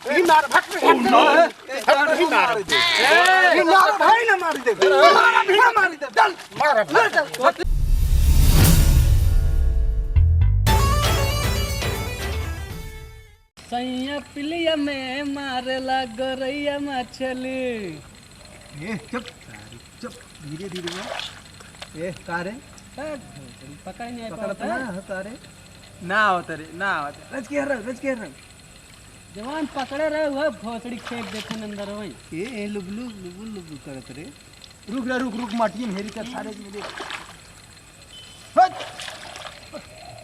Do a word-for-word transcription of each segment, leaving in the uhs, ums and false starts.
ई मार, भट, भट, भट, ई मार। ई मार, भाई ना मार दे। मार, अभी ना मार दे। चल, मार, ले चल। सैया पिलिया में मारेला गोरैया मछली। ए, चुप, चुप, धीरे, धीरे बोल। ए, का रे? ए, पकड़ नहीं पकड़त पाता। ना हो, का रे? ना होत रे, ना होत। रज के रंग, रज के रंग। जवान पकड़े रहे, वह भोसड़ी फेंक देते अंदर वहीं। ए, ए, लुबलु, लुबुल, लुबुल करत रे। रुक रे, रुक, रुक, माटी में हेरी कर सारे के मेरे। हट!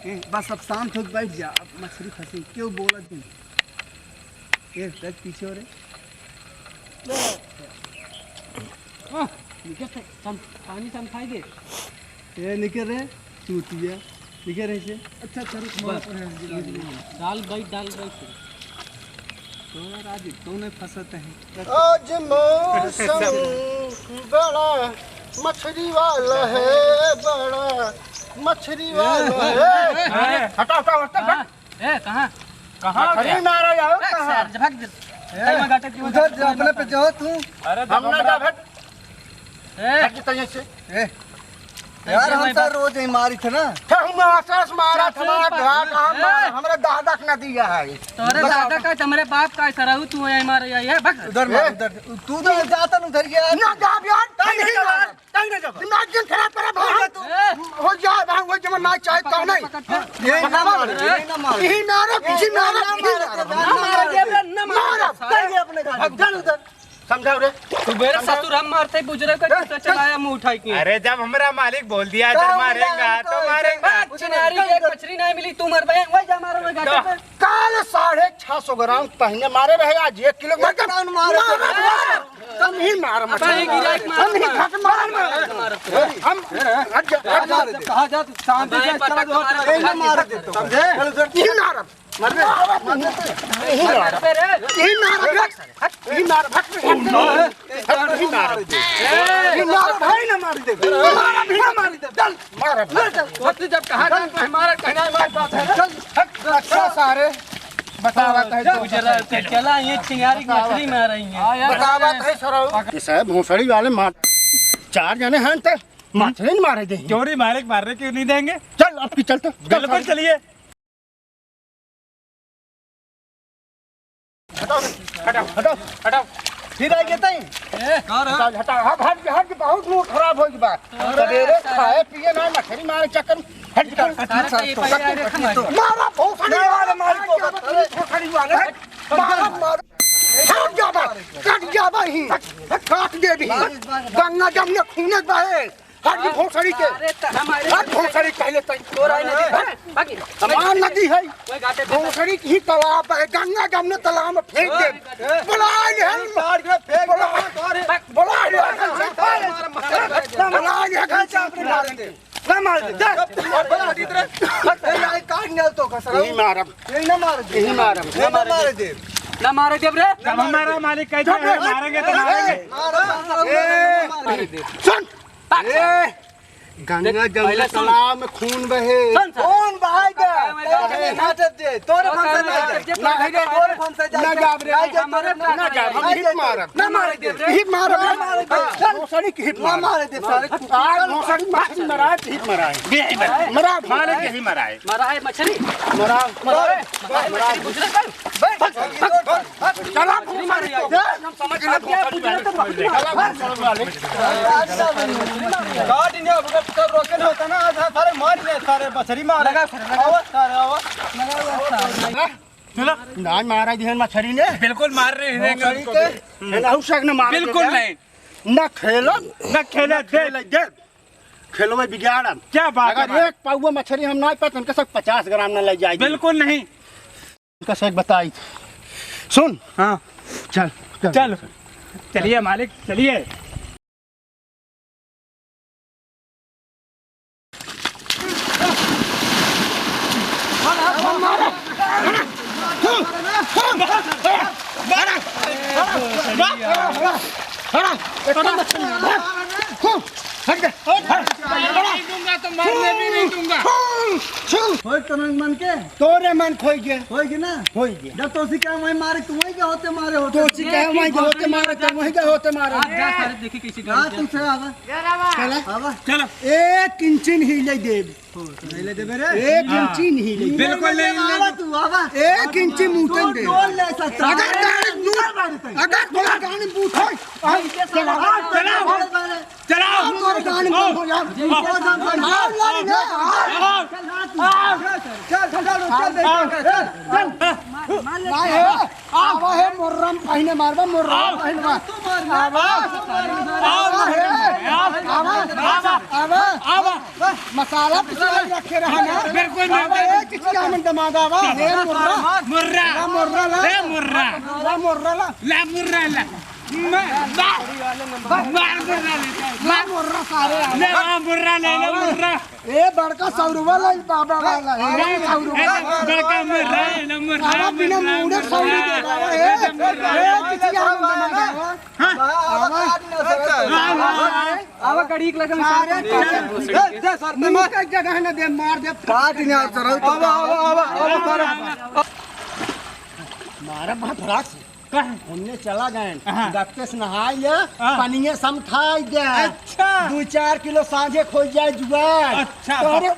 ए, बस अब शांत होके बैठ जा, अब मछली फंसी, क्यों बोलत नहीं? ए, देख पीछे हो रे। हाँ, निकल से, सम-, पानी समझाई दे। ए, निकल रे, चूतिया, निकल रे से। अच्छा, अच्छा, रुक, बस। डाल बैठ, डाल बैठ। तोरा राजू, तूने फंसत है। आज मौसम बड़ा मछरी वाला है, बड़ा मछरी वाला है। ए, हटा, हटा, हटा, हटा। ए, कहाँ? कहाँ मछरी गया? मारा जाओ, ए, कहाँ? सर, भाग दे। ए, तै मैं गाटे की उधर जा, अपने पे जाओ तू। अरे, हम ना जा, हट। ए। हट, तैं से। ए, यार, हम सर रोज ही मारी थे ना। तो हम आसपास मारा, चल, चल, हमारा चल, भाग, हम ए। मारा, हमरा दादा के ना दिया है। तोरे दादा का, तमरे बाप का, सरऊ तू यही मार, यही है, भाग। उधर मार, ए। उधर। तू तो जाता ना उधर गया। ना जा यार, तैं नहीं जा। तैं ना जा। दिमाग जिन खराब करा भाई। तू ए। हो जा भाई, वो जब ना चाहे तो नहीं। पकड़, पकड़, पकड़। ये ना मार, ये ना मार। यही मारो, यही मारो, यही मारो। ना मार, ये ना मार। मारो। तैं अपने घर। चल उधर। समझाओ रे। सुबेरे समझाओ। ससुर हम मारते बुजुर्ग का ए, जूता चलाया मुंह उठाई के। अरे जब हमारा मालिक बोल दिया तो इधर मारेगा, तो मारेगा। बात चिनारी एक मछली नहीं मिली, तू मर बे, वही जा मारो, वही जा। काल साढ़े छह सौ ग्राम पहिने मारे रहे, आज एक किलो मार के मार, मार, मार। तुम ही मार, अब मछली ही गिरा के मार। तुम ही घट मार, मार। हम हट जा, हट जा। कहा जा, शांति से चला दो, पकड़ के मार। समझे? चलो, उधर। नहीं मार। मर बे, मर बे। यही मार। यही मार, हट, यही मार, हट, हट, हट, यही मार। यही मार, भाई ना मार दे। मार, अभी ना मार दे। चल, मार, ले चल। वो तो जब कहा था, तो हमारा कहना है, हमारे पास है। चल, हट, अच्छा सारे, बतावा तो है, तो गुजरा, तो चला, ये चिंगारी की मछली मार रही है। बतावा तो है, सरो। ये साहब, भोसड़ी वाले मार, चार जने हैं, तो मछली नहीं मारे देंगे। क्यों नहीं मारे, मारने क्यों नहीं देंगे? चल, अब की चल, तो, चल, बिल्कुल चल। चलिए। हटाओ, हटाओ, हटाओ, हटाओ। फिर आई गेतई। ए, का रे? हटाओ, हटाओ, हट, हट, हट, बहुत मूड खराब हो गया। अरे, सवेरे सारा खाए पिए ना, मछली मारे चक्कर में। हट, हट, हट, सारा हट, तो ये हट, पहले हट, आगे हट, खा। मारा, भोसड़ी वाले, मारी को, अरे, भोसड़ी वाले। मारा, मारा। हट जा बा, कट जा बा ही। काट दे भी। गंगा जमुना खूने बहे। हट, ये भोसड़ी के। अरे, त हमारे हट, भोसड़ी पहले तई। तोरा ही नदी है, भागी। हमार नदी है। कोई गाते पे भोसड़ी की तालाब है, गंगा जमुना तालाब में फेंक दे। ए, बुला ले हम। काट के फेंक दे, बुला। तोरे। बुला ले। बुला ले। ना मार दे, जा। बुला दे रे। ए, यार, काट निकल तो का, सर। यही मारब। यही ना मार दे। यही मारब। यही ना मार दे। ना मार दे रे। जब हमारा मालिक कहता है, मारेंगे तो मारेंगे। मार, मार, मार, मार दे। सुन। ए, गंगा देख, जमुना पहले सुन। तालाब में खून बहे। सुन, सुन। खून बहाएगा। तोरे फंसा जाए। तोरे फंसा जाए। ना, ना, तोरे फंसा जाए। ना जाब रे। ना जाब, तोरे ना जाब। हम हिप मारब। ना मारे दे रे। हिप मारब। ना मारे दे। हाँ, भोसड़ी की हिप ना मारब। मारे दे सारे। आज भोसड़ी मछली मराए, हिप मराए। मरा, मारे के ही मराए। मराए मछली। मरा, मराए। मछली बुझले कर। चला, भोसड़ी मार। समझ ले, भोसड़ी मार। चला, भोसड़ी मार। गाड़ी ने अब तक रोके नहीं होता ना, आज सारे मार ले, सारे बछड़ी मार। लगा, लगा। आवा, सारे आवा। लगा, लगा, सारे। चलो। ना मारा दिहन मछरी ने। बिल्कुल मार रहे हैं भोसड़ी के। खेलहु सक न मार बिल्कुल देता। नहीं। ना खेलब। ना खेले ना दे। खेले दे। खेलवे बिगाड़म। क्या बात है अगर भाई? एक पौवा मछरी हम ना पाए तो उनके सब पचास ग्राम ना ले जाए। बिल्कुल नहीं। उनका से एक बताई। सुन। हाँ। चल, चल। चल। चलिए मालिक, चलिए। मरने भी नहीं दूंगा। होई तो रंग मन के? तोरे मन खोई गे। होई गे ना? होई गे। जब तोसी कहे वहीं मारे, तू वहीं के होते मारे होते। तोसी कहे वहीं के होते मारे, तू वहीं के होते मारे। आप जा सारे, देखी कैसे हाँ, गाड़ी तुमसे आवा। चला। आवा। चलो। एक इंची नहीं ले देब। हो, तो नहीं ले देबे रे। एक हाँ। इंची नहीं ले देब। बिल्कुल नहीं ले आवा देब। तू, आवा। एक इंची मूतन दे। डोल ले सकता। अगर गाड़ी मूत, अगर तोर गाड़ी मूत होई, चला। चलाओ। चलाओ। तोर गाड़ी मूत हो यार। आओ। आओ। आओ। आओ। चल, चल, चल, चल, चल। आवा है मुर्रा पहिने मारबा, मुर्रा पहिने मार। आवा। आवा। आवा। आवा। आवा। मसाला पिसा रखे रहा ना। बिल्कुल नहीं। आवा, ए, किसी का मन दिमाग आवा। हे मुर्रा। मुर्रा। ला मुर्रा ला। ए मुर्रा। ला मुर्रा ला। ला मुर्रा ला। मैं, बा-, मार मुर्रा ले। ला मुर्रा सारे आवा। ले, ला मुर्रा ले, ला मुर्रा। ए, बड़का सौरवा ला, बाबा वाला। ए, नहीं, सौरवा। ए, बड़का मुर्रा है, ना मुर्रा, खाना पीना मुर्रा, मुड़े मुर्रा। सौरी दे बाबा, ए, ए, मुर्रा। ए, किसी का मन दिमाग आवा। हाँ। आवा। आवा। आवा, गाड़ी एक लगे में सारे साथ में। ए, जा, सर, मुंह का जगह ना दे, मार दे। काट नहीं आप सर। आवा, आवा, आवा, आवा, सर। मारा बाप रास। कहाँ? हमने चला गए। हाँ। गत्ते से नहाई ले, हाँ। पनिये समठाई दे। अच्छा। दो चार किलो साँझे खोई जाए जुगाड़। अच्छा। तोरे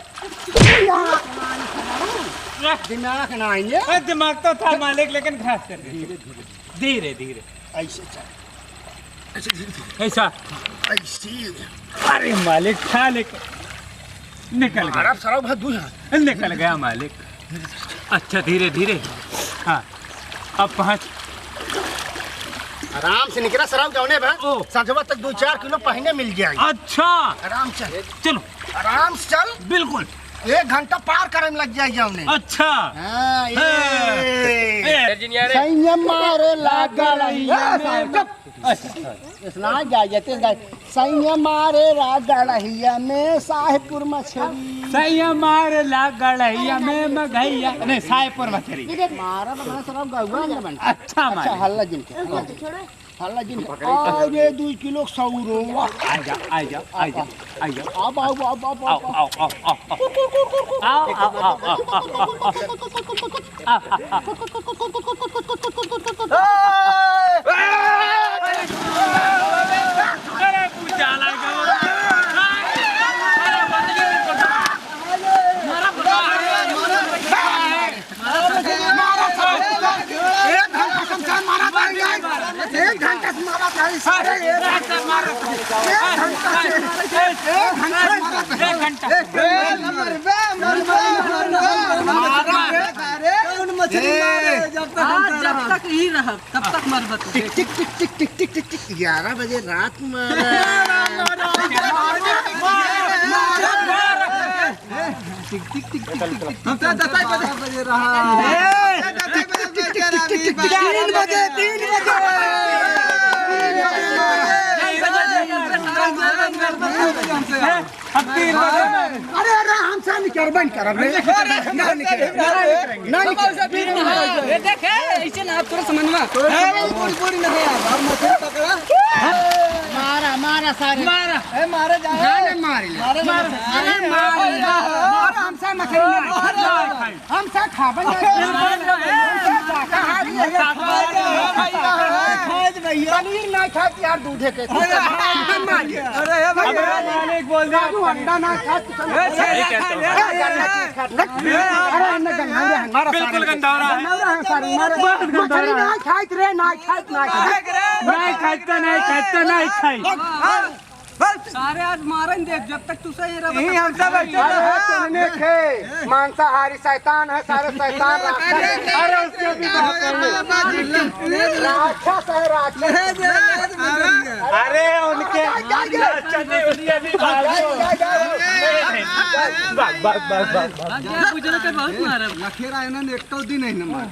दिमाग ना आएंगे। अरे, दिमाग तो था मालिक, लेकिन घास कर गए। धीरे, धीरे। धीरे, धीरे। ऐसे चल। ऐसे धीरे, धीरे। ऐसा। ऐसे। अरे मालिक, खा ले। निकल गया। अरे सरऊ भाई, दूर है। निकल गया मालिक। अच्छा, धीरे, धीरे। हाँ, अब पहुँच। आराम से निकला सरऊ, जौने बा। ओ। संझवा तक दो चार किलो पहिने मिल जाए। अच्छा। आराम से। चलो। आराम से चल। बिल्कुल। एक घंटा पार करे में लग जाए जौने। अच्छा। हाँ, ये। हाँ। ए। संयम मारे लागल है। ए, चुप। अच्छा, अच्छा। इतना गा, ये तेज गा। सैया मारे ला गड़हिया में साहेबपुर मछरी। सैया मारे ला गड़हिया में मगहिया। नहीं, साहेबपुर मछरी। मारा तो बना सरऊ गौवा ना बन। अच्छा, अच्छा, मारे। हल्ला जिन के, हल्ला जिन। हल्ला जिन के। आ रे, दो किलो सौरो। आ जा, आ जा, आ जा, आ जा। अब, अब, अब, अब, अब, अब। आओ, आओ, आओ। अरे, पूजा लगा। एक घंटा से मारा था, एक घंटा से मारा था, सारे एक घंटा से मारा था। एक घंटा से, एक घंटा से मारा था। एक घंटा। ए, मरबे, मरबे, मरबे, मरबे। अरे, कौन मछली मारे? जब तक हम आज जब तक ही रहब, तब तक मरबे तू। टिक, टिक, टिक, टिक, टिक, टिक, टिक, टिक, ग्यारह बजे रात में। टिक, टिक, टिक, टिक, टिक। हम तो दस बजे रहा। ए, टिक, टिक, टिक, टिक, टिक, टिक, टिक, टिक, तीन बजे, तीन बजे। अब तीन बजे। अरे, अरे, हमसे निकल, बंद कर, अब नहीं। ना निकल, ना निकल। ये देख, ऐसे ना, आप थोड़ा समझ में। अरे, बूढ़, बूढ़ नहीं है, अब मछली पकड़ा। मारा, मारा सारे। मारा। ए, मारे जा। जाने मार ले। मारे, मारे। अरे, मार ले। अरे, हमसे मछली ना। हमसे खाबन ना। हमसे शाकाहारी है। खाए दे भैया। पनीर ना खाए यार, दूधे के। अरे, मार ले। अरे, हे भैया। मालिक बोल दे। राजू, अंडा ना खाए, तू समझ। ए, ए, ए, ए, ए, अरे, अन्ना गंधौरा है, मारा बिल्कुल सारे। गंधौरा है। गंधौरा है सारे, मारा। बहुत गंधौरा मछली है। ना खाइत रे, ना खाइत, ना खाइत। ना खाइत तो नहीं खाइत, तो नहीं खाइत। सारे आज मारन देख, जब तक तू सही रह, यही तब हम तक सब मारन। अरे, तूने खे, मांसाहारी शैतान है, सारे शैतान राक्षस है। अरे, उसके भी बात है। राक्षस है, राक्षस। अरे, उनके, अच्छा, नहीं, उनके भी बात है। बस, बस, बस, बस, बस। आगे बुजुर्ग के बहुत मारब। लखेरा इन्होंने एक तो दिन नहीं नंबर।